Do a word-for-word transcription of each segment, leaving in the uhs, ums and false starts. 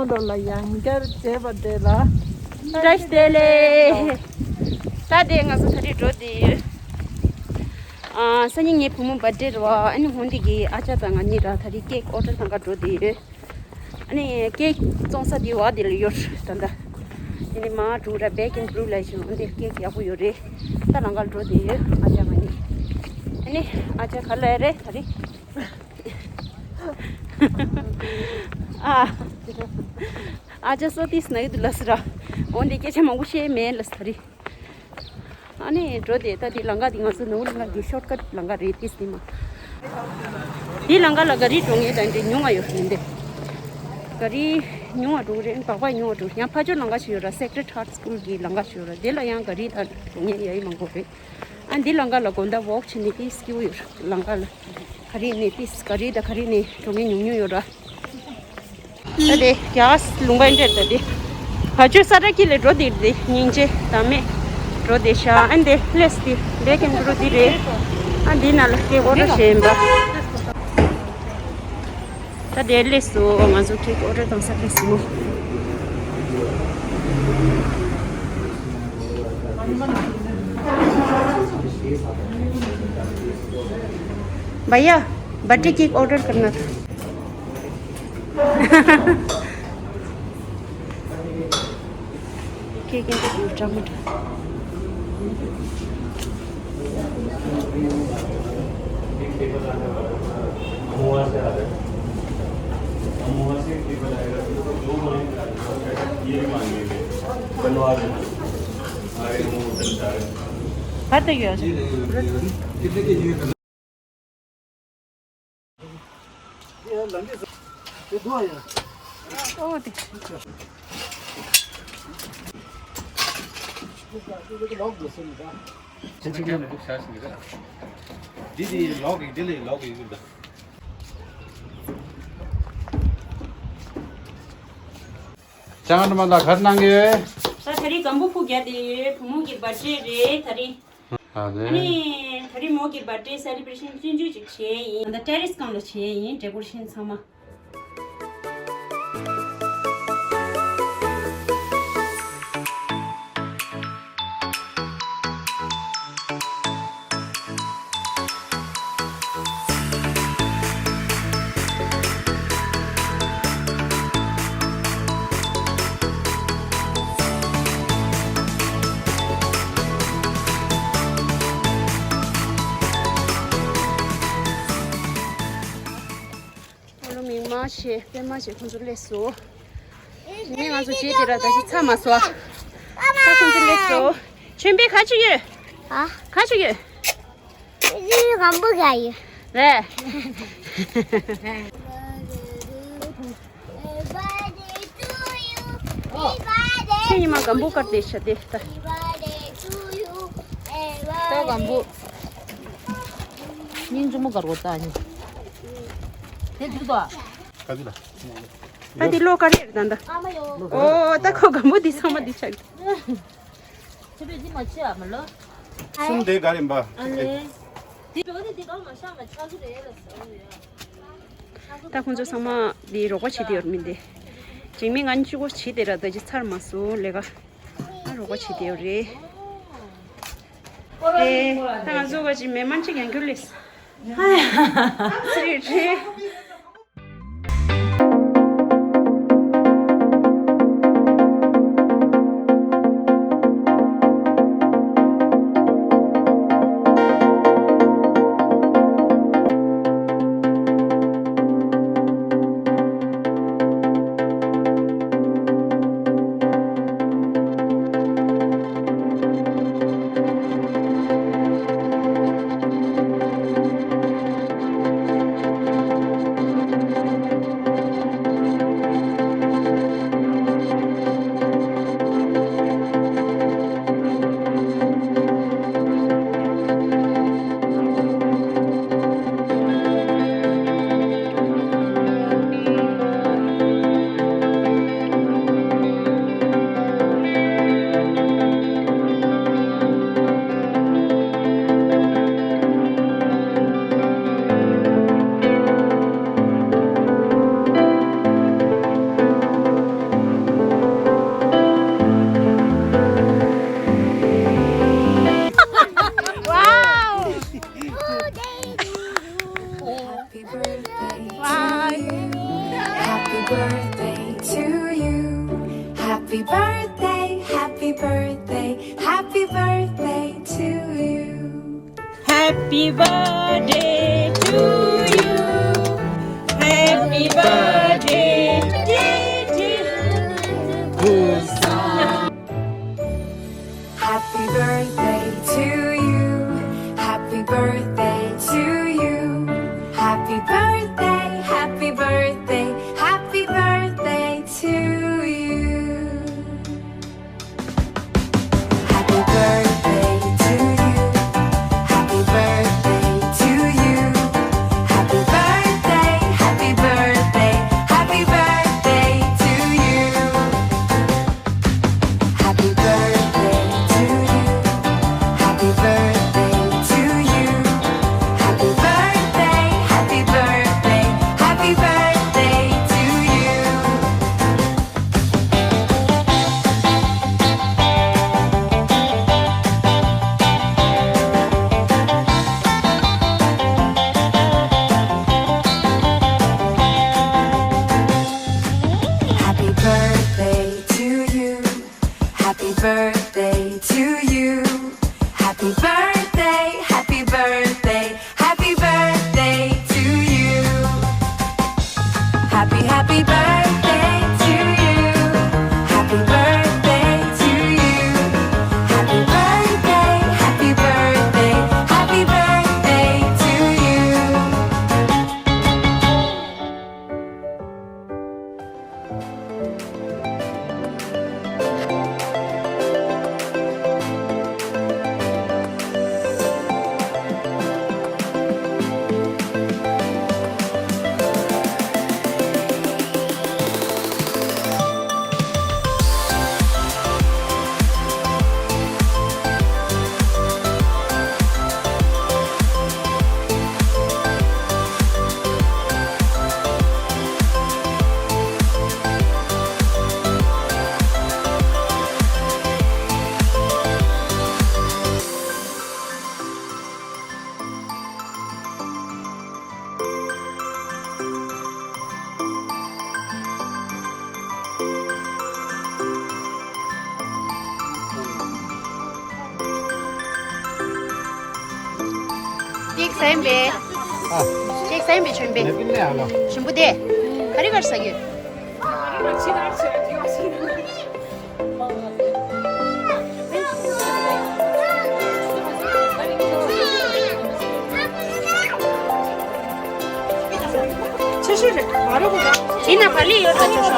ཁོང་ལ་ཡང་བསྐྱར་མཇལ་བ་དེ་ལ་བཀྲ་ཤིས་བདེ་ལེགས། ད་དེ་ང་ཚོ་ད་རེས་འགྲོ་བསྡད་ཡོད། ཨ། སང་ཉིན་ངའི་བུ་མོ་བར་ཌེ་རེད་བ། ཨ་ནི་འོན་ཏེ་གི་ཨ་ཅག་དང་ང་གཉིས་ར་ད་རེས་ཀེག་ཨོ་ཌར་གཏང་ག་འགྲོ་བསྡད་ཡོད། ཨ་ནི་ཀེག་བཙོང་ས་དེ་བ་དེ་ལ་ཡོད་ད་ལྟ། དེ་ནི་མ་འགྲོ་ར་བེག་ཨིན་བུ་རུ་ལ་ཞིག་འོན་ཏེ་ཀེག་ཡག་པོ་ཡོད་རེད། ད་ལམ་ཁ་ལ་འགྲོ་བསྡད་ཡོད་ཨ་ཅག་ང་གཉིས། ཨ་ནི་ཨ་ཅག་ག་ལ་རེད་ད་རེས། ཨ། ཨ་ཅག་སོ་ཏིས་ན་ཡོད་དུ་ལ་སི་ར། འོན་ཏེ་སྐད་ཆ་མང་པོ་བཤད་མེད་ལ་སི་ད་རེས། ཨ་ནི་འགྲོ་དེ་ད་དེ་ལམ་ཁ་དེ་ང་ཚོ་ནོར་ལམ་ཁ་གི་ཤོར་ཀཊ་ལམ་ཁ་རེད་དེ་སི་མ། དེ་ལམ་ཁ་ལ་ག་རི་འགྲོ་ངེས་དང་དེ་ཉུང་ང་ཡོད་མིན་དེ། ག་རི་ཉུང་བ་འགྲོ་རེད། སྦག་སྦག་ཉུང་བ་འགྲོ། ཡང་ཕ་ཇོ་ལམ་ཁ་ཞིག་ཡོད་ར། སེག་རེཌ་ཧར་སི་ཀུལ་གི་ལམ་ཁ་ཞིག་ཡོད་ར། དེ་ལ་ཡང་ག་རི་དང་འགྲོ་ངེས་ཡ་ཡི་མང་པོ་རེད། ཨ་འདི་ལམ་ཁ་ལ་དགོང་དག་ཝོག་བྱེད་ནས་ཏིས་སྐྱིད་པོ་ཡོད། ལམ་ཁ་ལ་ག་རི་ནས་ཏིས་ག་རི་དང་ག་རི་ནས་འགྲོ་མཁན་ཉུང་ཉུང་ཡོད་ར། ད་དེ་རྒྱ་གར་ལུང་པ་འདྲ་ད་དེ། བ་ཅོ་ས་ར་ཀི་ལ་འགྲོ་དེ་རེད། སྙིང་རྗེ་དང་མེད་འགྲོ་དེ་ཤ། ཨ་འདི་ལེས་དེ་བེག་ཨིན་བུ་རུ་དེ་རེད། ཨ་འདི་ནང་ལ་སྐད་འོ་འགྲོ་བྱེད་ཡིན་པ། ད་དེ་ལས་སུ་ང་ཚོ་ཁྱེད་ཀྱི་ཨོ་ཌར་བཏང་ས་ཕེབས་སོང་། भैया, birthday cake order करना था। केक इंटरव्यू टमाटर। འདི་འདི་ལོག་གི་འདི་ལས་ལོག་གི་ཡོད་ད། ཅང་ནུ་མ་ལ་གར་གནང་གི་ཡོད། ད་ད་རེས་སྒམ་པོ་ཕུག་རྒྱག་དེ་ཡོད། བུ་མོ་གི་བར་ཌེ་རེད་ད་རེས། ཨ་ནི་ད་རེས་མོ་གི་བར་ཌེ་སེ་ལི་བྷ་རེ་ཤན་ཆུང་ཆུང་ཅིག་བྱས་ཡིན། ད་ཊེ་རེ་སི་སྒང་ལ་བྱས་ཡིན། ཌེ་ཀོ་རེ་ཤན་ཚང་མ། ཨོ་ལོ་མིག་དམར་བྱས་པད་མ་བྱས་ཁོང་ཚོ་སླེབས་སོང་། ངས་ང་ཚོ་བྱས་དེ་ར་ད་ཅི་ཚར་མ་སོང་། ད་ཁོང་ཚོ་སླེབས་སོང་། ཆོས་འཕེལ་ག་ཅིག་ཡོད། ཨ། ག་ཅིག་ཡོད། ཨི་སྒམ་པོ་ག་ཡོད། རེད། ཁྱེད་ཉི་མ་སྒམ་པོ་དཀར་དེ་ཤ་དེ་ལྟ། ད་སྒམ་པོ། སྙིང་རྗེ་མོ་དཀར་པོ་ལྟ་ནི། དེ་འདུག་ད། ད་དེ་ལོ་དཀར་རེད་ད་ད། ཨོ་ད་ཁོ་སྒམ་པོ་དེ་ཚང་མ་དེ་ཆགས། ཁྱེད་པས་འདི་མ་ཆེ་ཨ་མ་ལོ། གསུམ་དེ་ག་རེ་འབའ། ཨ་ལེ། འདི་བོ་ནི་འདི་གང་མ་ཤ་མ་ཆག་གི་རེད་ལ་ཟེར་ཡ། ད་ཁོང་ཚོ་ཚང་མ་འདི་རོགས་པ་བྱེད་དེ་ཡོད་མིན་ཏེ། འཇིགས་མེད་ང་གཉིས་གཅིག་པོ་བྱེད་དེ་ར་ད་ཅི་ཚར་མ་སོང་ལས་ཀ། ང་རོགས་པ་བྱེད་དེ་ཡོད་རེད། ཨེ། ད་ང་ཚོ་ག་ཅི་མེ་མན་ཅིག་ཡང་འགྱུར་ལས། ཧ་ཡ། ཚེ་རེད་རེད། Happy birthday, happy birthday, happy birthday to you. Happy birthday to you. Happy birthday to you. Happy birthday to you. Happy birthday to you. Happy birthday, happy birthday, happy birthday to you. Happy birthday to you. Happy birthday to you. Happy birthday, happy birthday, happy birthday to you. Happy birthday to you. Happy birthday to you. Happy birthday, happy birthday, happy birthday to you. Happy birthday to you. Happy birthday to you. Happy birthday, happy birthday, happy birthday to you. Happy, happy birthday to you. Happy birthday to you. Happy birthday, happy birthday, happy birthday to you. ཅིག་ཟིན་པས། ཨ། ཅིག་ཟིན་པས་ཆོན་པས། ནས་པིན་ནས་ཨ་ལོ། ཞིམ་པོ་དེ། ག་རེ་ག་རེ་ཟ་རྒྱུ། ཆེ་ཤོས་རེད། མ་རེད་གོ། དེ་ན་བ་ལི་ཡོད་ད་ཆོ་ཤོ།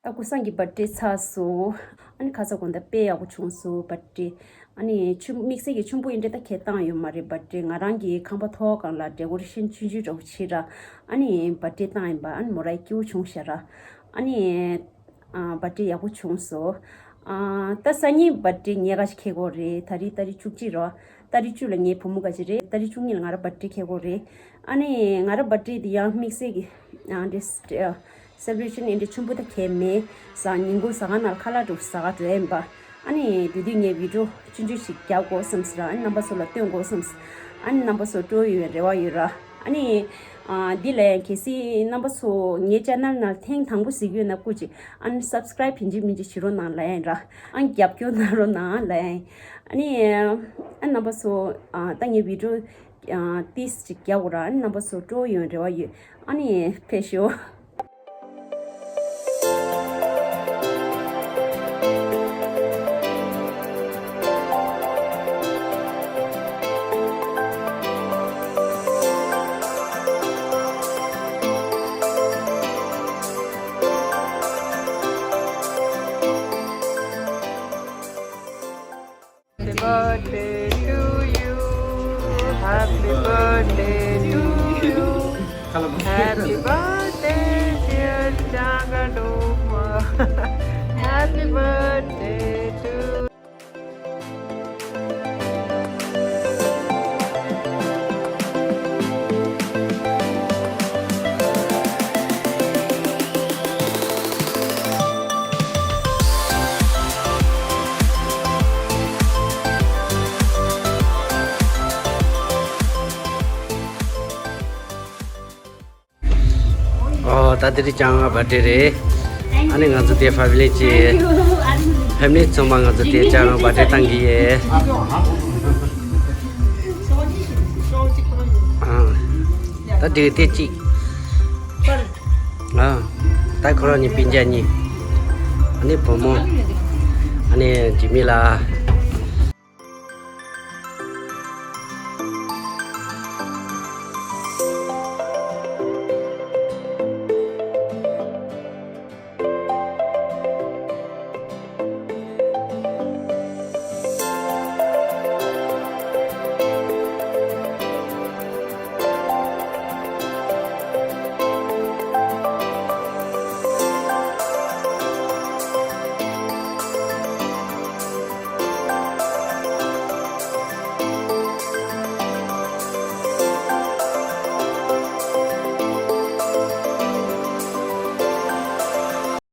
ད་ཀུ་སང་གི་བར་ཐི་ཌེ་ཚར་སོང་། ཨ་ནི་ཁ་ས་དགོང་དག་དཔེ་ཡག་པོ་བྱུང་སོང་བར་ཐི་ཌེ། ཨ་ནི་ཆུ་དམིགས་བསལ་གྱི་ཆུན་པོ་ཡིན་འདྲ་ད་ཁྱེད་བཏང་ཡོད་མ་རེད་བར་ཐི་ཌེ། ང་རང་གི་ཁང་པ་ཐོག་སྒང་ལ་ཌེ་ཀོ་རེ་ཤན་ཆུང་ཆུང་འདྲ་པོ་བྱས་ར། ཨ་ནི་བར་ཐི་ཌེ་བཏང་ཡིན་པ། ཨ་ནི་མོ་རའི་སྐྱིད་པོ་བྱུང་ཤག་ར། ཨ་ནི་ཨ་བར་ཐི་ཌེ་ཡག་པོ་བྱུང་སོང་། ཨ་ད་སང་ཉིན་བར་ཐི་ཌེ་ངས་ག་ཅིག་འཁེལ་གྱི་ཡོད་རེད། ད་རེས་ཏ་རིག་བཅུ་གཅིག་རེད་བ། ཏ་རིག་བཅུ་ལ་ངའི་བུ་མོ་ག་ཅིག་རེད། ཏ་རིག་བཅུ་གཉིས་ལ་ང་རང་བར་ཐི་ཌེ་འཁེལ་གྱི་ཡོད་རེད། ཨ་ནི་ང་རང་བར་ཐི་ཌེ་དེ་ཡང་དམིགས་བསལ་གྱི་ཨ་འདྲ་སེ་ལེབ་རེ་ཤན་ཨེ་འདྲ་ཆེན་པོ་ད་འཁེལ་མེད། ཟ་ཉིན་གུང་ཟ་ཁང་ནང་ལ་ཁ་ལག་འདྲ་པོ་ཟ་ག་འགྲོ་ཡིན་པ། ཨ་ནི་དེ་དུས་ངས་བི་ཌི་ཡོ་ཆུང་ཆུང་ཞིག་རྒྱག་དགོས་བསམ་སོང་ར། ཨ་ནི་རྣམ་པ་ཚོ་ལ་སྟོན་དགོས་བསམ་སོང་། ཨ་ནི་རྣམ་པ་ཚོ་སྤྲོ་ཡོང་བའི་རེ་བ་ཡོད་ར། ཨ་ནི་ཨ་འདི་ལ་ཡང་གལ་སྲིད་རྣམ་པ་ཚོ་ངའི་ཆེ་ནལ་ནང་ཐེངས་དང་པོ་གཟིགས་ཡོད་ན་སྐུ་མཁྱེན། ཨ་ནི་སབ་སི་ཀ་རའིབ་ཡིན་གཅིག་མིན་གཅིག་བྱེད་རོགས་གནང་ལབ་ཡ་ཡིན་ར། ཨ་ནི་རྒྱབ་སྐྱོར་གནང་རོགས་གནང་ལབ་ཡ་ཡིན། ཨ་ནི་ཨ་རྣམ་པ་ཚོ་ཨ་ད་ངའི་བི་ཌི་ཡོ་ཨ་ཏིས་ཅིག་རྒྱག་དགོས་ར། ཨ་ནི་རྣམ་པ་ཚོ་སྤྲོ་ཡོང་རེ་བ་ཡོད། ཨ་ནི་ཕེབས་ཤོག། Happy birthday to you. Happy birthday, dear Jagadu. Happy birthday to ཨོ། ད་དེ་རིང་ཅང་བར་ཌེ་རེད། ཨ་ནི་ང་ཚོ་དེ་ཕ་མི་ལི་ཅི། ཕེ་མི་ལི་ཚང་མ་ང་ཚོ་དེ་ཅང་བར་ཌེ་བཏང་གི་ཡོད། ཨ། ད་དེ་དེ་གཅིག་ཨ། ད་ཁོ་རང་གཉིས་སྤུན་ཀྱག་གཉིས། ཨ་ནི་བུ་མོ། ཨ་ནི་འཇིགས་མེད་ལགས།